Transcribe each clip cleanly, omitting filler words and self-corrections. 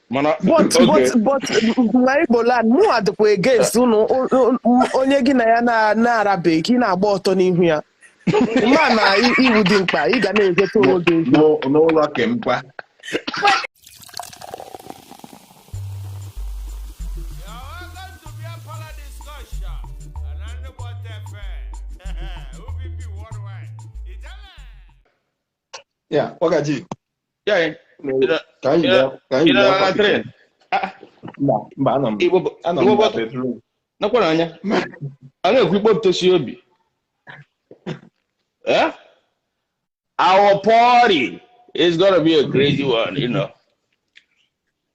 Mana But okay. but na Igbo land, mụ adịkwa against unu onye gị na ya na-arabeghị ka ị na-agba ọtọ n'ihu ya. Ma na iwu dị mkpa, ị ga na-egote onwe gị eziokwu. N'ụlọ kemkwa. You're welcome to Beer Parlor Discussion. And I'm the OVP Worldwide. Italian. Ya, Wagaji. Ya, Ka anyị bịa, ka anyị ị nọ bịa na akwa train? Ah, Mba, mba, anọ m. Igbo Anọ m Igbo na bedroom. nakwa n'anya. A na-ekwu ikpopụtosi obi. Eh? Our party is gonna be a crazy one.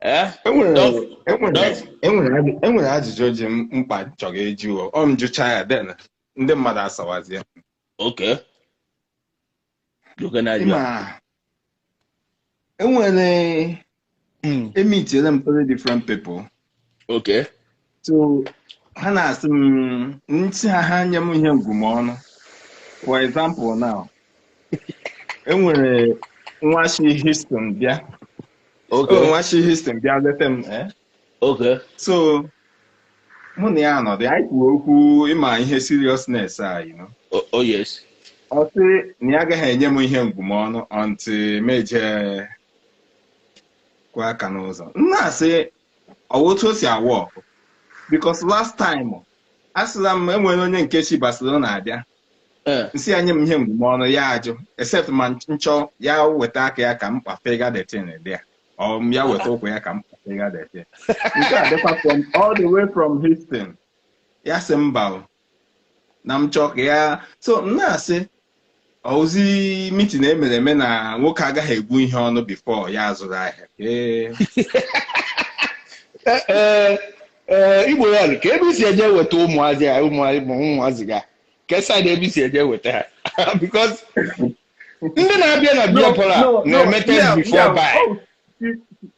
Eh? Enwere Don't- enwere don't- enwere ajụjụ ji m mkpa chọrọ ịjụ ọ m jụcha ya, then ndị mmadụ asawazie. Okay. Look at that. Ịma enwere emitiele m three different people. So ha na-asị m ntị ha ha nye m ihe ngwumọnụ. For example now, enwere nwa shi Houston bịa. O nwa shi Houston bịa leta m, eh? So mụ na ya nọdụ, anyị kwuo okwu ịma ihe seriousness a. Oh, yes. Ọ sị na ya agaghị enye m ihe ngwumọnụ until meje kwụọ aka n'ụzọ. M na-asị ọwụ otu o si awụ ọkụ, because last time asịla m enwere onye nke si Barcelona abịa, nsị ya nye m ihe ngwumọnụ, ya ajụ, except ma nchọ ya weta aka ya ka m kpafega the thing dị ya, ọ m ya weta ụkwụ ya ka m kpafega the thing. Nke a dịkwa from all the way from Houston, ya sị mba o, na m chọọ ka ya. So m na-asị ozi meeting emere eme na nwoke agaghị egwu ihe ọnụ before ya azụrụ ahịa. Ee. Ee, Igbo ya ka ebe isi eje weta ụmụazị a, ụmụazị ga ka side ebe isi eje weta ha, because ndị na-abịa na beer parlour na-eme test before buy.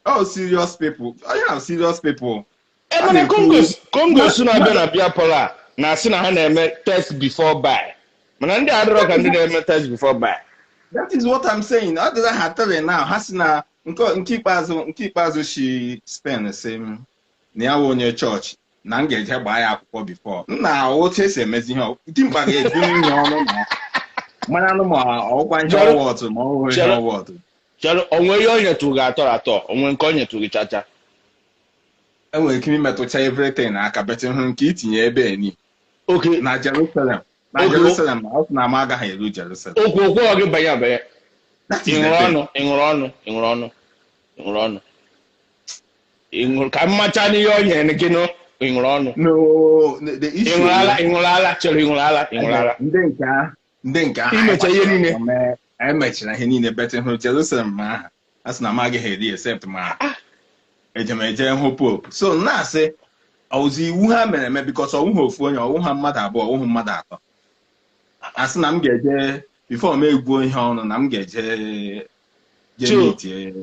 Oh, serious people. Oh, yeah, serious people. Ebe na Congos na-abịa na beer parlour na-asị na ha na-eme test before buy, mana ndị adịrọ ka ndị na-eme test before buy. That is what I'm saying. Ọ dịla ha tell now. Ha sị na nke ikpeazụ si Spain sị m na ya wụ onye chọọchị, na m ga-eje gbaa ya akwụkwọ before. M na otu esi emezi ihe dimkpa ga-ebu ihe ọnụ na mara anụ ma ọkwa ihe ọwa ọtụ ma ọ wụ ihe ọwa ọtụ. Chere, onwe ihe onye tụ gị atọ atọ, onwe nke onye tụ gị chacha? Enwere ike imetụcha everything aka betị hụ nke itinye ebe ni. Na Jerusalem. Na Jerusalem, ọ sị na m agaghị eru Jerusalem. Okwu ọ gị banye abanye. That is Ị the ṅụrụ thing. ọnụ, ị ṅụrụ ọnụ, ị ṅụrụ ọnụ, ị ṅụrụ ọnụ. Ị ṅụrụ ka mmacha n'ihe o nyere gị nụ, ị ṅụrụ ọnụ. No, the Ị issue ṅụrụ ala, ị ṅụrụ ala, chere, ị ṅụrụ ala, ị ṅụrụ ala. Ndị nke ahụ Imecha ihe niile. Emechara ihe niile betị hụ Jerusalem ma aha a sị na m agaghị eri except ma ejemeje hụ Pope. So m na-asị ọwụzi iwu ha mere eme, because ọwụghị ofu onye, ọwụha mmadụ abụọ, ọwụhụ mmadụ atọ, a sị na m ga-eje before m egwuo ihe ọnụ, na m ga-eje je meetie.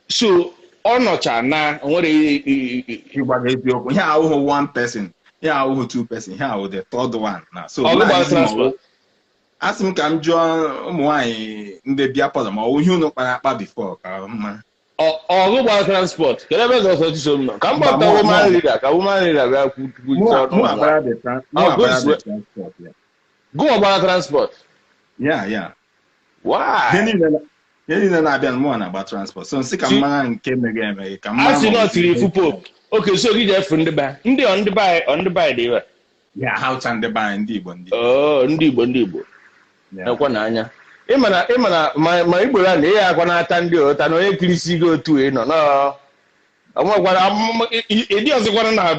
So ọ nọcha na o nwere Ịgwa gị eziokwu, ihe awụghị one person, ihe awụghị two person, ihe awụ the third one na so Ọ gụgbara na-ajụzi ma transport. Asị m ka m jụọ ụmụ nwaanyị ndị beer parlour ma ọ wụ ihe unu kpara akpa before ka mma. Ọgụ gbara transport, kedu ebe gọsọ chisom nọ ka m Mba, gbapụta woman leader, ka woman leader bịa kwu ọnụ Mụ ụmụ agbara nwaanyị. the mụ Oh, agbara good. the transport, yeah. Gụnwa gbara transport? Yeah. Why? Ihe niile na-abịa, mụ na-agba transport, so nsị ka m mara nke meghe emeghe ka m mara A sị ma na ọ ọ tiri ifu Pope. Okay, so gị ji efu ndị be ndị ọ ndị be anyị, ọ ndị be anyị dị ebe a? Ya, ha ụcha ndị be anyị, ndị Igbo, ndị Oh, ndị Igbo, ndị Igbo. Yeah. Ekwa n'anya ịma na ma Igbo ya na ihe akwa na-ata ndị ụta na onye kirisi gị otu ị nọ nọọ onwekwara ịdị ọzọkwara na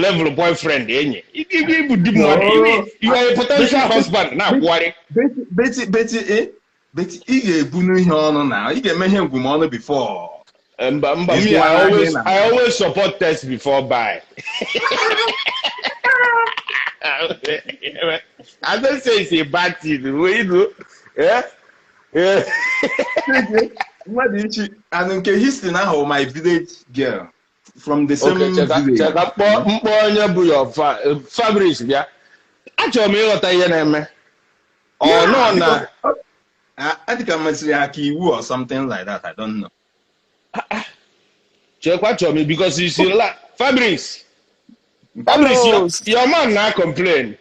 level boyfriend, enyi ịbụ di mmadụ, you are a potential husband na-akwụgharị. Betty, Betty, Betty, eh? Betty, ị ga-ebunu ihe ọnụ na ị ga-eme ihe ngwumọnụ before. Mba, mba, This me, I one always again. I always support test before buy. I don't say it's a bad thing, you know. Yeah. Mmadụ ichi and nke Houston ahụ, my village girl from the same Okay, cheka village. Cheka mkpọ mkpọ onye bụ your Fabrice bịa. Achọrọ m ịghọta ihe na-eme. Ọ nọ na Adịka masịrị ya ka iwu or something like that, I don't know. Chekwa chọrọ m because you see la Fabrice. Fabrice, your man na complain.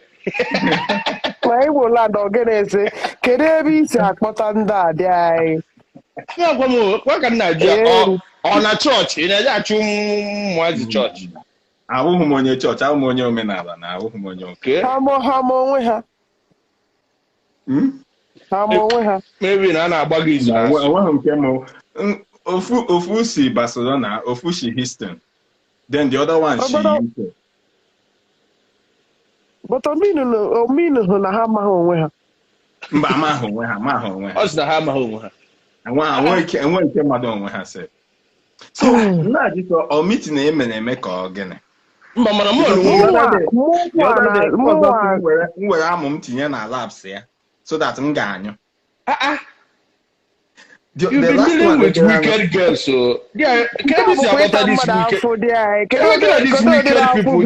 Ma Igbo land ọgịnịsị, kedu ebe i si akpọta ndị a dị anyị? Agwa m kwa ka nna ji ọ na chọọchị ị na-eje achụ ụmụazị chọọchị. Ahụghị m onye chọọchị, ahụ m onye omenala na ahụghị m onye ụka. Ha ma onwe ha. Ha ma onwe ha. Maybe na a na-agba gị izu. Enweghị nke m. Ofu si Barcelona, ofu si Houston. Then the other one si UK. But ominu hụ na ha amaghị onwe ha. Mba, amaghị onwe ha, amaghị onwe ha. Ọ sị na ha amaghị onwe ha. Enwe nke mmadụ onwe ha sị. So, na-ajụkọ ọ meeting emere eme ka ọ gịnị? Mba, mana mụ m were amụ m tinye na labs ya so that m ga-anyụ. You've been dealing with wicked girls, so yeah. Can you see about this wicked? Can you wicked people?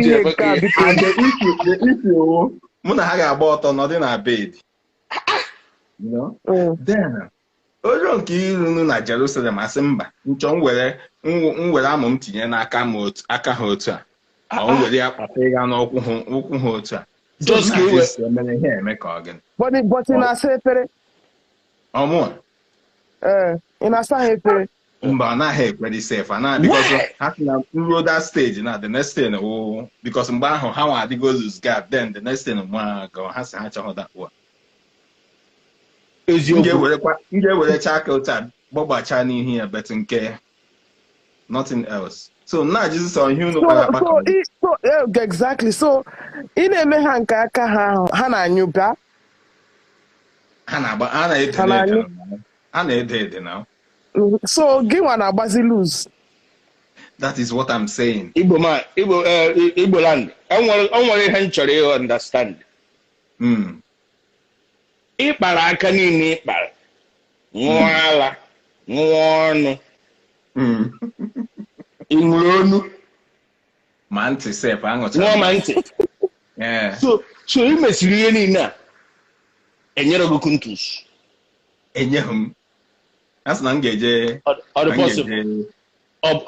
And the issue, mụ na ha ga-agba ọtọ nọdị na bed. You know? Then, onye nke irunu na Jerusalem asị mba, nchọ m were amụ m tinye n'aka m aka ha otu a. Ọ m were ya kpata ịga n'ụkwụ ha otu a. Just ka emere ihe eme ka ọ gịnị. But na-asa efere. Ọmụ. Ị na-asa ha efere? Mba, ọ naghị ekwere sef. Because ha si na ruo that stage na the next thing wụ because mgbe ahụ ha nwa adịgo lose guard, then the next thing nwa ha si ha chọghị that one. Eziokwu. M ga-ewerecha aka otu a gbọgbacha n'ihu ya, but nke nothing else. So na Jesus on ihe unu kpara akpa. So exactly. So ị na-eme ha nke aka ha ha na-anyụ bịa. Ha na-agba, ha na-ede. Ha na-ede ede now. So gị nwa na-agbazi lose. That is what I'm saying. Igbo man, Igbo land. O nwere ihe m chọrọ ịghọ understand. Ịkpara aka niile ịkpara. Ṅụọ ala, ṅụọ ọnụ. Ị ṅụrụ ọnụ. Ma ntị sef aṅụchara. Ṅụọ ma ntị. So ị mesiri ihe niile a enyere gị kuntus. Enyeghị m. Asị na m ga-eje. Ọ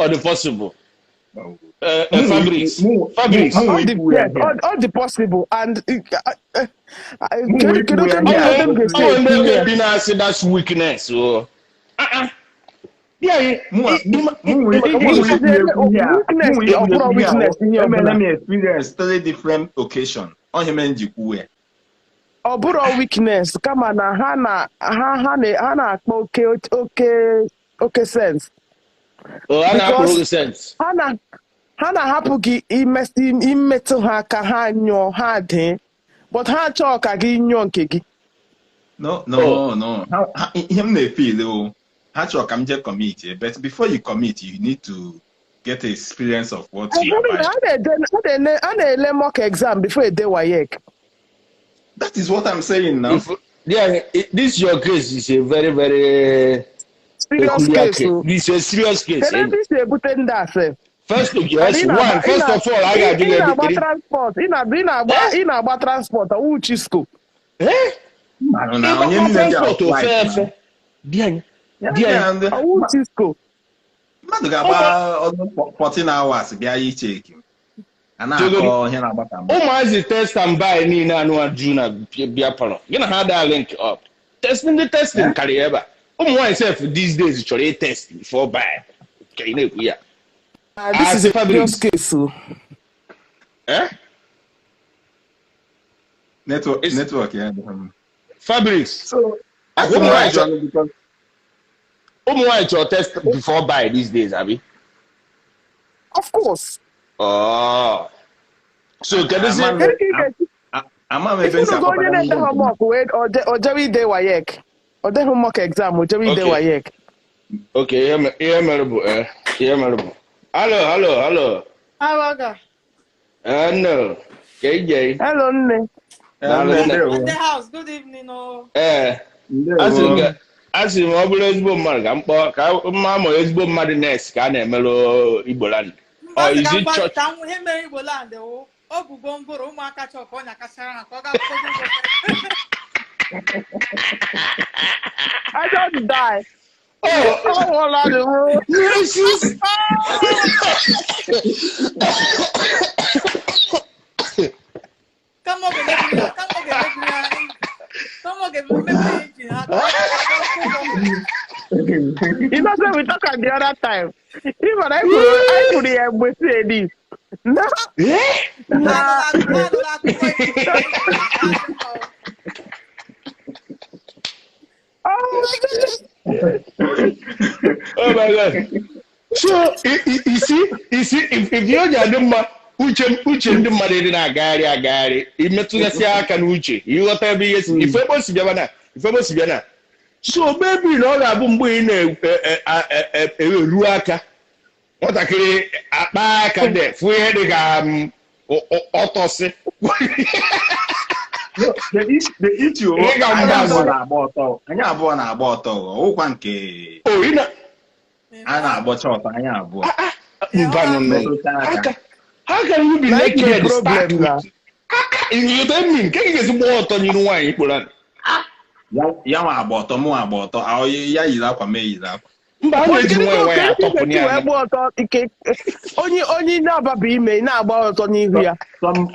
dị possible. Fabrice. Fabrice. All the possible and that's weakness. Experience 3 different occasions. Ọ bụrụ weakness kama na ha na-akpa oke sense. Because ha na-ahapụ gị imetụ ha ka ha nyụọ ha dị, but ha chọọ ka gị nyụọ nke gị. No. Ihe m na-efeel o, ha chọọ ka m jee commit, but before you commit you need to get experience of what you are buying. A na-ele mock exam before ede WAEC. That is what I'm saying now. This your case is a very, very serious case. It's a serious case. First of all, I got to transport. In a transport, Uchisco. Eh? Uchisco. Mmadụ ga-agba 14 hours bịa icheki. Ụmụazị test and buy niile anụ ajụ na bịa palọ. Gị na ha daa link up. Testing the testing karịa ebe a. Ụmụ nwaanyị sef these days chọrọ ị test before buy. Ka ị na-ekwu ya. This is a serious case. Eh? Network, yeah. Fabrics. So, ụmụ nwaanyị chọrọ test before buy these days, abi? Of course. Oh. So can you see? If you go in the homework, wait, or Jerry de WAEC, or the homework exam, or Jerry de WAEC. Okay, here, Hello. Hello, No. KJ. Hello, Nne. In the house, good evening, all. Asị m ọ bụrụ ezigbo mmadụ ka m kpọọ ka mma ma ezigbo mmadụ nes ka a na-emerụ Igbo land. Or is it church? Ihe mere Igbo land o bụ gwongworo ụmụaka chọọ ka ọ nyakasara ha ka ọ ga-akwụkwọ. I don't die. Oh, Ọnwụọla dị m. Jesus. Kama ọ ga-emebi ya, kama ọ ga-emebi ya, kama ọ ga-emebi ya engine ha, ka ọ ga-akwụ ụgwọ. You know, say we talk am the other time. Even I kwuru ya mgbe si edi. Na Eh? na Ha anụla akụkọ ifo. Ha asị mba o. Oh my goodness. Oh my God. So, you see, if you onye adị mma, uche ndị mmadụ dị na-agagharị agagharị, imetụgasị aka n'uche, ịghọta ebe ihe si, ife ebe o si bịaba na, ife ebe o si bịa na. So, maybe na ọ ga-abụ mgbe ị na-eru aka, nwatakịrị akpa aka dị, fụ ihe dị ka ọtọsị. No, the issue Ị ga anyị mba abụọ azụ. na-agba ọtọ, anyị abụọ na-agba ọtọ, ọwụkwa nke O, ị na a na-agbọcha ọtọ anyị abụọ. Mba, no, no. Metụta How aka. can, how can you be Na it be naked problem start na. with? You don't mean, ka ị ga-esi gbaa ọtọ n'iru nwaanyị kpụrụ anụ? Ya nwa agba ọtọ, mụ agba ọtọ, ahụ ya yiri akwa, mee yiri akwa. Mba, a na-eji Kedu nwayọọ nwayọọ ka atọpụ esi ya wee anya. gba ọtọ ike onye na-ababa ime ị na-agba ọtọ n'ihu ya?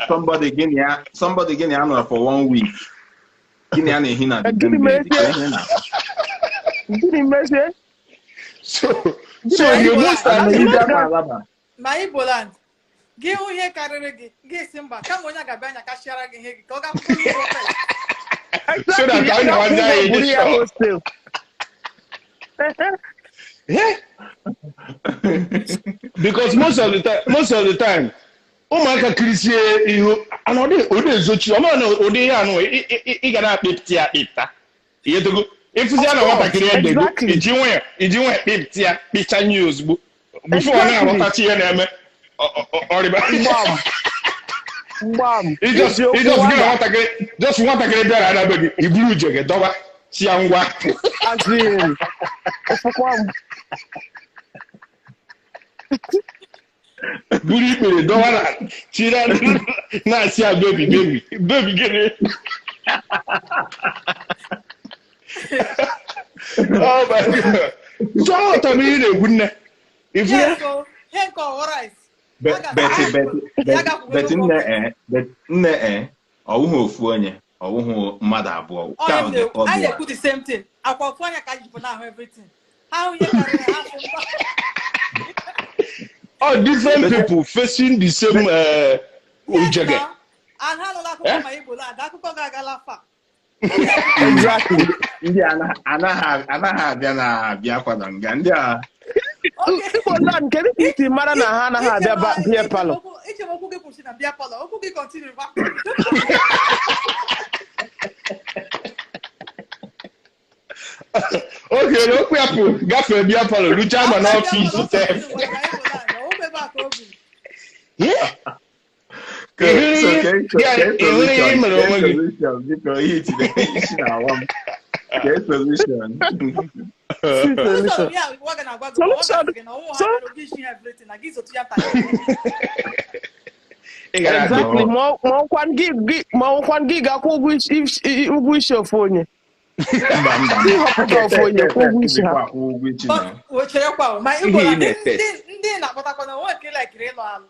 Somebody gịnị ya nọrọ for one week. Gịnị ya na-ehi na the Gịnị same bed? mezie? Ka ihe na Gịnị mezie? So you must have Anaghị Imagine- akwa alaba. Ma Igbo land, gị hụ ihe karịrị gị, gị si mba, kama onye ga-abịa anya kasịara gị ihe gị, ka ọ ga-akwụkwọ ụgwọ first. So that Exactly. Ya anyị ga-akwụ na-awazi ụgwọ anyị buru dị ya sure. hostel. Yeah. Because most of the time, ụmụaka kirisie ihu, ana ọ dị ezochi, ọ mara na ụdị ihe anụ ị ga na-akpịpụta ya akpịpụta. Ihe togo, ịfụzi ya na Of course, nwatakịrị edego, iji nwa ya kpịpụta ya, kpịchanye ya ozugbo. Before ọ Exactly. na-aghọtachi ihe na-eme, ọrịba. Gbam. Gbam. Ijos Eziokwu gị na wada. nwatakịrị, just nwatakịrị bịara na be gị, i buru uche gị dọba, si ya ngwa. As in, efukwa m. Buru ikpere dọwa na chiri na-asị ya, "Baby, baby, baby." Gịnị? Oh my God. So aghọtara m ihe ị na-ekwu, nne. Ifu ya? Yes, o, ihe nke ọghọ rice. Betty, Betty, Ya ga-akwụgo Betty, ụgwọ nne first. nne ọwụghị ofu onye, ọwụghị mmadụ abụọ. Ọ Nke ya ahụ m the na-ekwu, third anyị one. na-ekwu the same thing. Akwa ofu anya ka anyị jikwa na-ahụ everything. Ha hụ ihe karịrị ha, sị mba. All different But- people facing the same Yes, ujege. now. And ha nụla akụkọ Eh? ma Igbo land, akụkọ ga-agala fa. Exactly. Ndị anaghị abịa na abịa na nga ndị a. Okay. Igbo land, kedu ka isi mara na ha anaghị abịa beer parlour? Iche m okwu gị kwụsị na beer parlour. Okwu gị continue kwa. Oge na okwu ya pụ gafee beer parlour ruchaa ma n'office sef. Yeah. So, Ị hụrụ ihe ị mere onwe gị? Solution, biko, ihe itinye isi na-awa m. Kee solution? Solution. Solution. Ị gara Exactly. Ma ọkwa gị ma ọkwa gị ga-akwụ ụgwọ isi ofu onye. Mba, mba. Ịhọpụta ofu onye kwụ ụgwọ isi ha. Akwụ ụgwọ isi na. Cherekwa, ma Igbo Ihe ị land, na-ete. ndị na-akpọtakwa na onwe nke laikiri ịlụ alụ.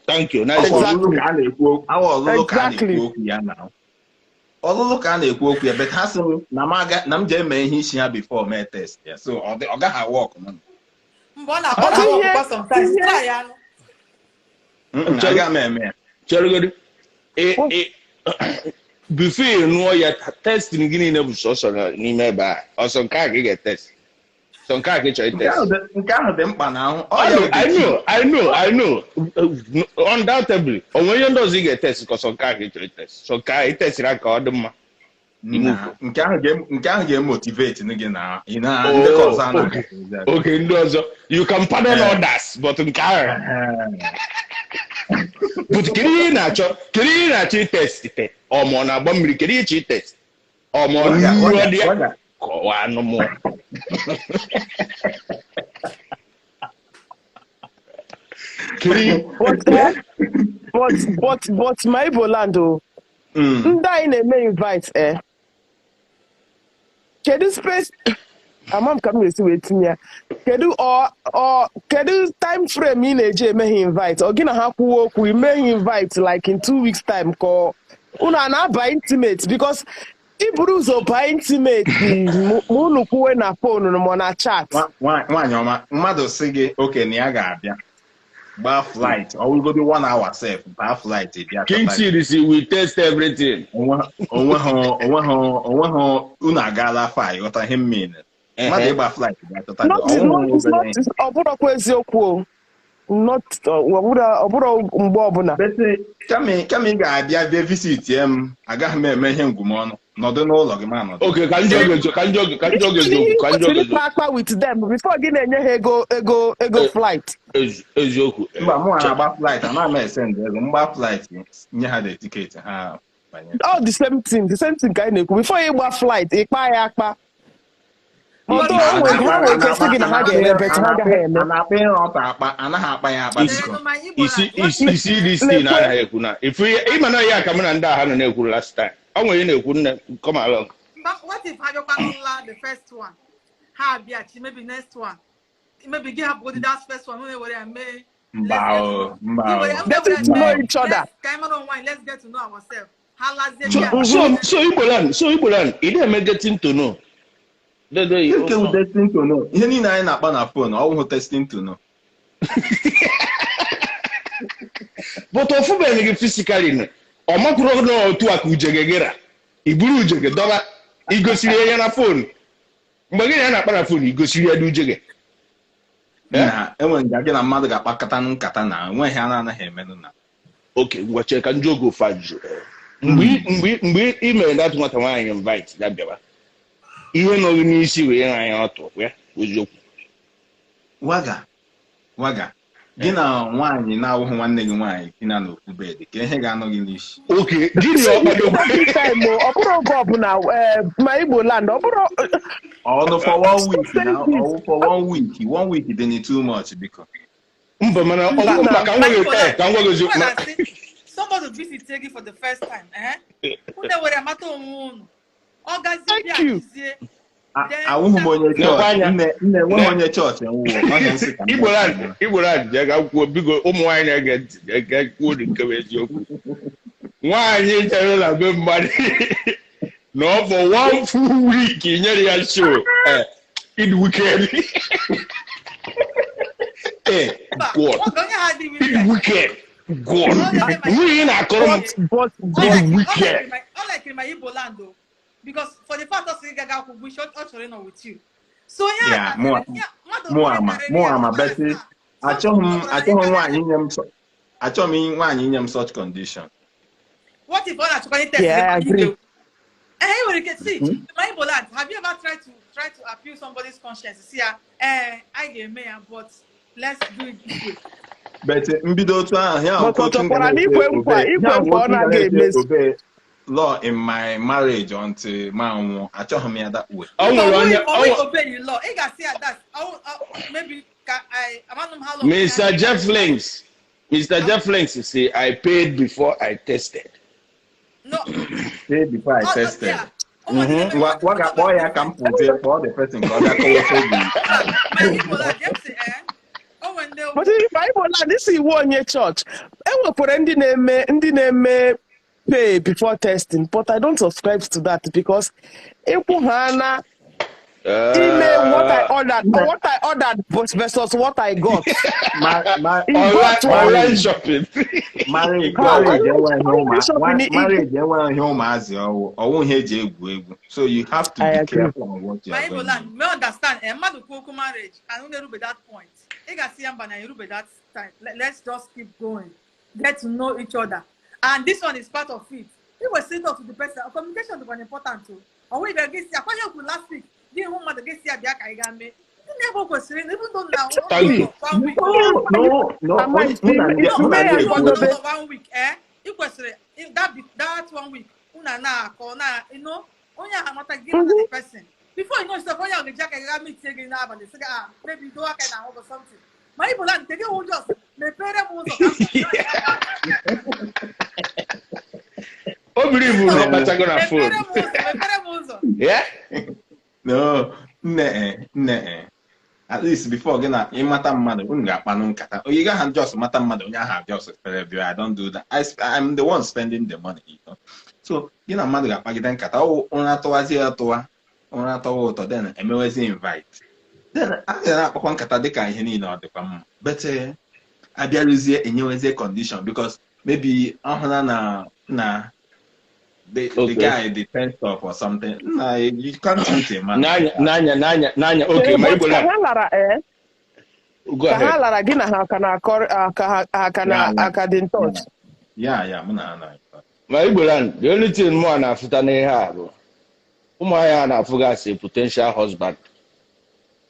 Thank you. Nice one. Ọlụlụ ka a na-ekwu okwu, awa ọlụlụ ka a Exactly. na-ekwu okwu ya na. Ọlụlụ ka a na-ekwu okwu ya, but ha sị m na m aga na m jee mee ihe isi ya before mee test ya. So ọ gaghị awork m. Mgbe ọ na-akpọ na ọkpụkpa sometimes, try ya nụ. Aga m eme ya. Cheregodu. Before ị nụọ ya, testing gị niile bụ sọsọ n'ime ebe a. Ọsọ nke a ka ị ga-etest. Sọ nke a ka ị chọrọ Nke itest. ahụ dị mkpa na ahụ. Ọ I ya know, bụ the I key. know, I know, I know. Undoubtedly. O nwere ihe ndị ọzọ ị ga-etest ka sọ nke a ka ị chọrọ itest. Sọ nke a itestiri aka ọ dị mma. Nna, nke ahụ ga-emotivate gị na ị na ndị ka ọzọ anaghị. Okay, ndị ọzọ. You can pardon Eh. others, but nke ahụ. But kedu ihe ị na-achọ? Kedu ihe ị na-achọ itest te? Ọ ma ọ na-agba mmiri? Kedu ihe ị chọrọ itest? Ọ ma ọ nnu ọ dị ya? Kọwaa anụ mụọ. Kedu ihe? But, but my Igbo land o. Ndị anyị na-eme invite eh. Kedu space Ama m ka m ga-esi wee tinye ya. Kedu ọ kedu time frame ị na-eji eme ha invite? Ọ gị na ha kwuo okwu, ime ha invite like in 2 weeks time, ka unu a na-aba intimate? Because iburu ụzọ baa intimate ma unu kwuwe na phone ma na chat. Nwaanyị ọma, mmadụ sị gị oke na ya ga-abịa, gbaa flight, ọ wụrụgodị one hour sef, baa flight bịa King chọta gị. Seed si we test everything. Onweghị unu agaala fa, ịghọta ihe m mean? Mmadụ ịgba flight bịa chọta gị, Not ọnwụghị not obere not ihe. Ọ bụrụkwa eziokwu o. Not ọ bụrụ mgbe ọbụla. But kama ị ga-abịa bịa visit m, agaghị m eme ihe ngwumọnụ, nọdụ n'ụlọ gị ma nọdụ. Okay, ka njọ gị ka njọ gị ka njọ gị eziokwu, ka njọ Kwesịrị gị ịkpa akpa with them before gị na-enye ha ego flight. Eziokwu. Mba, mụ na-agba flight, anaghị m ese ndị ego mgba flight, nye ha the ticket, ha banye. All the same thing ka anyị na-ekwu. Before ịgba flight, ịkpa ya akpa. Although o nwere ha nwere ike sị gị na ha ga-eme, but ha agaghị eme. A na-akpa ịrụ ọta akpa, anaghị akpa ya akpa, biko. Isi this thing anaghị ekwu na ifu ịma na ya ka mụ na ndị agha nọ na-ekwu last time. Ọ nwere ihe na-ekwu, nne, come along. But what if ha bịakwa nla the first one? Ha abịachi, maybe next one. Maybe gị hapụgodi that first one, unu ewere ya mee. Mba o, mba o. Getting to know each other. Ka anyị mara onwe anyị, let's get to know ourselves. Ha lazie So bịa. So Igbo land, ị na-eme getting to know. Dede. Nke wụ testing to know. Ihe niile anyị na-akpa na phone, ọ wụhụ testing to know? But ofubeghị gị physically nụ. Ọ makwuru na otu a ka ujege gị ra. I buru ujege dọba, i gosiri ya na phone. Mgbe gị na ya na-akpa na phone, i gosiri ya n'ujege. Na enwere nga gị na mmadụ ga-akpakọta nkata na enweghị a na-anaghị emenụ na. Oke, ngwa, chee ka njụ oge ofe ajụjụ. Mgbe ị mere that nwata nwaanyị invite ya bịawa, ihe nọ gị n'isi wee ịra anya ọtụ ya, eziokwu? Waga waga, gị na nwaanyị na-awụghị nwanne gị nwaanyị dina n'ofu bed, ka ihe ga-anọ gị n'isi? Oke, gịnị ọ kpado? Every time o, ọ bụrụ oge ọbụla, ma Igbo land, ọ bụrụ Ọnụ for one week na Stop saying. Ọwụ for one week, one week dị ni too much, biko. Mba, mana ọ bụ mba ka m gwa gị, ka m gwa gị eziokwu Somebody visit gị for the first time, eh? Unu ewere amata onwe unu. Ọ gazie Thank bịa you. kizie. Awụghị m onye Nekwa chọọchị. anya. Nne nne, enweghị onye chọọchị nwụọ ọhịa nsị ka m. Igbo land, Igbo land, jee ga kwuo, biko, ụmụ nwaanyị na-ege ntị, jee ga kwuo nke bụ eziokwu. Nwaanyị jere na be mmadụ na ọ for one full week nyere ya show, ịdị wicked, Mba, God. oge onye ha dị Ịdị wicked. wicked, God, nwunye ị na-akọrọ m. But Ịdị wicked. Ọ likiri my Igbo land o. Because for the fact ọ sị gị gaga akwụ ụgwọ isi, ọ chọrọ ịnọ with you. So onye Yeah, a mmadụ mụ ama karịrị mụ ya, ama ọ beti na-asa. achọghị m nwaanyị inye m such condition. What if ọ na-achọkwa test? Yeah, I agree. Eh, nwere ike see my Igbo land, have you ever tried to try to appeal somebody's conscience? See ya, anyị ga-eme ya, but let's do it this way. But mbido otu ahụ ya But nke otu m ga ọ chọkwara na na-esi ikwe nkwa ya ikwe nkwa ọ otu m ga na-aga na-esi emezu. obey law in my marriage until ma nwụọ, achọghị m ya that way. Ọ nwere onye Ọ ọ obey the law. Ị ga-asị ya that maybe ka I amanụ m how long. Mr. Jeff Links, Mr. Jeff Links say, "I paid before I tested." No. Say before I Oh, tested. yeah. O nwere ndị Ngwa gwa ga-akpọ ya ka m pụzie, kpọọ the person ka ọ bịa kọwaa obi. My Igbo land, James, eh? O nwere ndị But if Igbo land isi iwu onye chọọchị, e nwekwara ndị na-eme pay before testing, but I don't subscribe to that because ịkwụ ha na ime what I ordered, what I ordered versus what I got. Ma It Online, got one. online shopping. Marriage Ha, marriage enweghị online shopping, marriage enweghị ihe ụmụazị, ọwụ ihe eji egwu egwu, so you have to I be agree. careful on what you My are Igbo going land, to may understand, eh, mmadụ kwuo okwu marriage and unu erube that point. Ị ga-asị ya mba na erube that time. Let's just keep going. Get to know each other. And this one is part of it. Ị kwesịrị talk to the person. Communication dịkwa important o. Ọ nweghị bịa gị si akwa ihe okwu last week, gị hụ mmadụ gị si ya bịa ka anyị gaa mee. Ndị na-ebe o kwesịrị, even though na Thank you. one week. No, mụ na ndị mụ na Ime ndị ya ekwu kwadobe. One week, eh? Ị kwesịrị that one week, unu na-akọ na onye ahụ amata gị na the person. Before you know yourself, onye ahụ ga-eji aka gị gaa meet gị n'abalị, sị gị, "Ah, maybe dowe aka na ahụ or something." Ma Igbo land, nke gị wụ just mepere m ụzọ ka m O biri ibu na ọ kpachago na mepere phone. m ụzọ, mepere m ụzọ. Yeah? No, Nne nne at least before gị na ịmata mmadụ, unu ga-akpanụ nkata. You gaghị just mata mmadụ, onye ahụ just fere bịa. I don't do that. I'm the one spending the money. So gị na mmadụ ga-akpagide nkata, ọ ụra tụwazie ya tụwa, ụra tọwa ụtọ, then emewezi invite, then a ga na-akpakwa nkata dịka ihe niile ọ dịkwa mma. But abịarụzie enyewezie condition because maybe ọhụra na the guy, the tensed up or something. Na you can't treat a man N'anya like that. N'anya n'anya n'anya, okay, ma But Igbo ka land ha lara go ka ha ahead. lara, gị na ha ka na-akọ ka ha ka na aka dị in touch? Yeah, mụ na ha nọ. Ma Igbo land, the only thing mụ a na-afụta n'ihe a bụ ụmụ anyị a na-afụgasị a potential husband.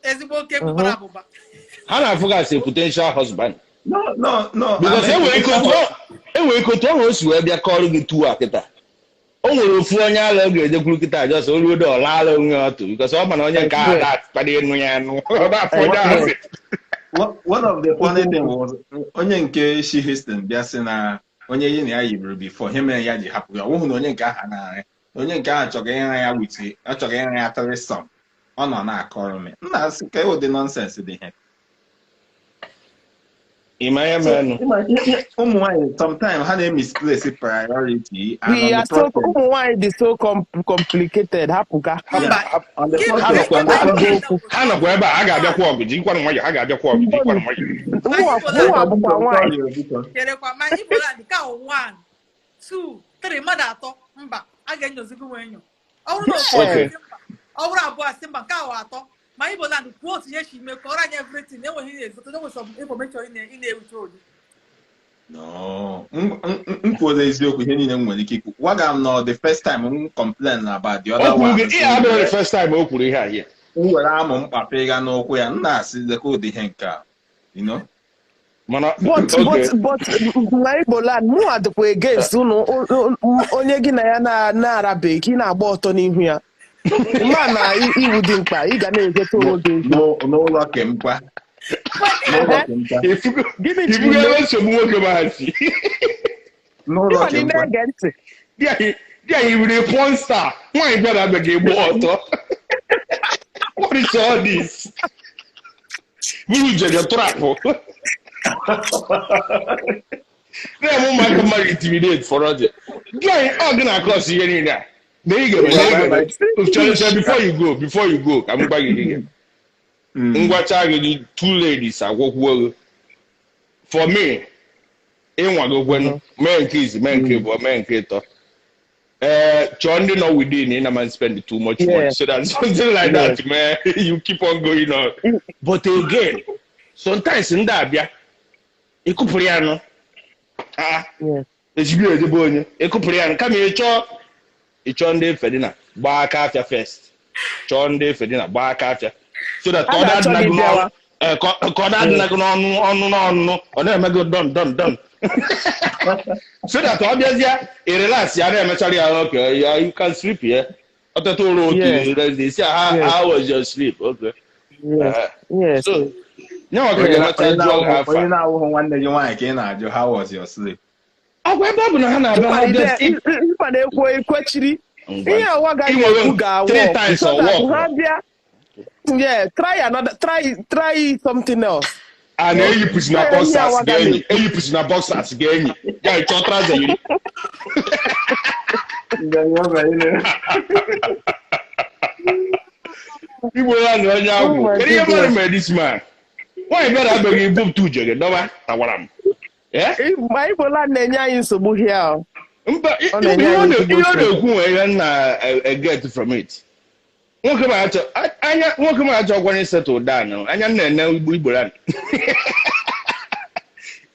Ezigbo oke bụbara abụba. Ha na-afụgasị a potential husband. No. Because I'm enwere ike otu enwere ike otu ahụ o si wee bịa kọọrọ gị tuwo a kịta, o nwere ofu onye agha ọ ga-ejekwuru kịta, just o ruo ọ laala onwe ya ọtụ because ọ ma na onye nke ahụ na-akpado enu ya anụ, ọ na-afụ onye ahụ sị One of the funny thing was onye nke shi Houston bịa sị na onye yi na ya yiburu before, ihe mere ya ji hapụ ya, ọ bụghị na onye nke ahụ na-arị, onye nke ahụ chọrọ ịra ya with, ọ chọrọ ịra ya threesome. Ọ nọ na-akọrọ m, m na-asị ka ụdị nonsense dị ihe. Ị ma ihe So, merenụ? Ụmụ nwaanyị sometimes ha na-emisplace priority and We on are the so process ụmụ nwaanyị dị so complicated, hapụga. Mba. On the Give Ha process nọkwa on the process okwu. Ha nọkwa ebe a, ha ga-abịakwa ọgụ, jikwanụ nwayọ, ha ga-abịakwa ọgụ, jikwanụ nwayọ. Mụnwa bụkwa nwaanyị. Cherekwa, ma Igbo land ka one, two, three, mmadụ atọ, mba, a ga-enyozigo nwe enyo. Ọ bụrụ na ofu asị mba, ọ bụrụ abụọ asị mba, nke ahụ atọ. Ma Igbo land, kwuo otu ihe si mee, kọrọ anyị everything. Enweghị ihe ezote, enweghị some information ị na-ewute olu. No, m kwuola eziokwu, ihe niile m nwere ike ikwu. Gwaga m nọ the first time m complain about the other O kwuru one. gị ihe abụrụ the first time o kwuru ihe a here. M were amụ mkpape ga n'ụkwụ ya, m na-asị lekwa ụdị ihe nke a. Mana But but na Igbo land, mụnwa dịkwa against unu onye gị na ya na-arabeghị ka ị na-agba ọtọ n'ihu ya. Ma na iwu dị mkpa, ị ga na-egote onwe gị ego. N'ụlọ kemkwa, n'ụlọ kemkwa. Ifugo Gịnị ji ifugo ime? Ebe nsogbu nwoke ma ha si. N'ụlọ Ịma na ị kemkwa. na-ege ntị. Di anyị were porn star, nwaanyị bịara abịa ga-egbu ọtọ. What is all this? Buru jege trapụ na-eme ụmụaka mmadụ intimidate for us. Di anyị, ọ gị na-akọs ihe niile a na ị ga-eme na ị ga-eme. Chere, chere, before you go, ka m gwa gị ihe. Ngwacha gị dị two ladies agwọkwuo gị. For me, ịnwago kwenu mee nke izi, mee nke abụọ, mee nke ịtọ, ee, chọọ ndị nọ within ị na man spend too much money so that something like that man, you keep on going on. But again, sometimes ndị abịa ịkụpụrụ ya nụ, ah, ezigbo ezigbo onye ịkụpụrụ ya nụ, kama ịchọọ ndị efedina gbaa aka afịa first, chọọ ndị efedina gbaa aka afịa so that A ka ọ ga-achọ na-adịna gị gị n'ọnụ bịawa. Ka ọ na-adịna gị n'ọnụ ọnụ n'ọnụ, ọ na-eme gị done done done, so that ọ bịazie ị relax ya, na-emechara ya, okay, yeah, you can sleep here. Ọtụtụ ụra otu isi, how was your sleep? Okay. So nyanwa ka Onye ga-emecha jụọ gị afa. Onye na-awụghị nwanne gị nwaanyị ka ị na-ajụ, "How was your sleep?" Ọgwa ebe ọ bụ na ha na-abịa ha bịa. Ịma na-ekwu ekwechiri. Ngwa. Ihe awa gaghị Inwere ekwu ga-awọ three times so or that work. ha bịa, yeah, try another, try something else. A na-eyipụsi na Ihe boxers awa gaghị ga-enyi, eyipụsi na boxers ga-enyi ya, ịchọ trouser yiri. Igbo ya na onye agwụ. Oh my Kedu ihe mmadụ goodness. mere this man? Nwaanyị bịara abịaghị ibupụta uje gị dọba tawara m. Eh? Ma Igbo land na-enye anyị nsogbu here o. Mba. Ọ na-enye ihe ọ anyị ezigbo ihe ọ nsogbu. Na-ekwu nwere ihe m na-get from it. Nwoke ma achọ anya, nwoke ma achọ kwanye settle down, anya m na-ene Igbo land,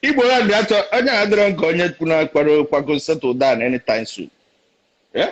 Igbo land achọ onye adịrọ nke onye na-akpọrọ kwago settle down anytime soon. Yeah?